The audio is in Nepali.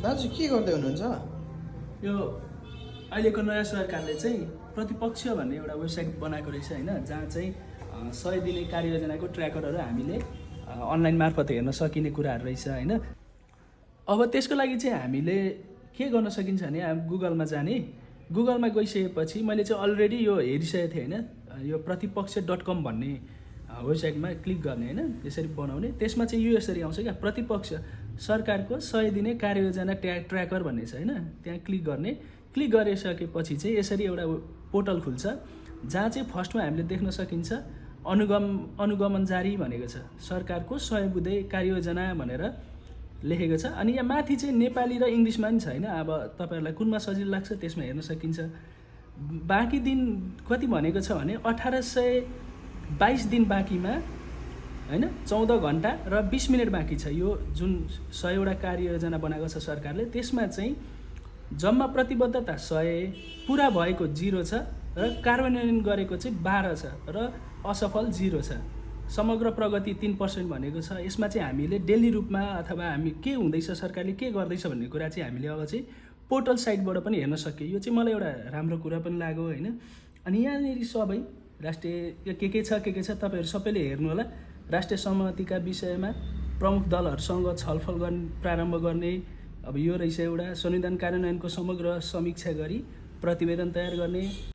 दाजु के गर्दै हुनुहुन्छ? यो अहिलेको नयाँ सरकारले चाहिँ प्रतिपक्ष भन्ने एउटा वेबसाइट बनाएको रहेछ होइन, जहाँ चाहिँ 100 दिने कार्ययोजनाको ट्र्याकरहरू हामीले अनलाइन मार्फत हेर्न सकिने कुराहरू रहेछ होइन। अब त्यसको लागि चाहिँ हामीले के गर्न सकिन्छ भने गुगलमा जाने, गुगलमा गइसकेपछि मैले चाहिँ अलरेडी यो हेरिसकेको थिएँ होइन, यो प्रतिपक्ष.com भन्ने वेबसाइटमा क्लिक गर्ने होइन, यसरी बनाउने। त्यसमा चाहिँ यो यसरी आउँछ क्या, प्रतिपक्ष सरकारको 100 दिने कार्ययोजना ट्र्याकर भन्ने छ होइन, त्यहाँ क्लिक गर्ने। क्लिक गरिसकेपछि चाहिँ यसरी एउटा पोर्टल खुल्छ, जहाँ चाहिँ फर्स्टमा हामीले देख्न सकिन्छ अनुगमन जारी भनेको छ, सरकारको 100 बुँदे कार्ययोजना भनेर लेखेको छ। अनि यहाँ माथि चाहिँ नेपाली र इङ्ग्लिसमा पनि छ होइन, अब तपाईँहरूलाई कुनमा सजिलो लाग्छ त्यसमा हेर्न सकिन्छ। बाँकी दिन कति भनेको छ भने 1822 दिन बाँकीमा होइन, 14 घन्टा र 20 मिनट बाँकी छ। यो जुन 100 वटा कार्ययोजना बनाएको छ सरकारले, त्यसमा चाहिँ जम्मा प्रतिबद्धता 100, पुरा भएको 0 छ र कार्यान्वयन गरेको चाहिँ 12 छ र असफल 0 छ। समग्र प्रगति 3% भनेको छ। यसमा चाहिँ हामीले डेली रूपमा अथवा हामी के हुँदैछ, सरकारले के गर्दैछ भन्ने कुरा चाहिँ हामीले अब चाहिँ पोर्टल साइटबाट पनि हेर्न सक्यो। यो चाहिँ मलाई एउटा राम्रो कुरा पनि लाग्यो होइन। अनि यहाँनिर सबै राष्ट्रिय के छ तपाईँहरू सबैले हेर्नु होला। राष्ट्रिय सहमतिका विषयमा प्रमुख दलहरूसँग छलफल गर्ने प्रारम्भ गर्ने, अब यो रहेछ एउटा संविधान कार्यान्वयनको समग्र समीक्षा गरी प्रतिवेदन तयार गर्ने।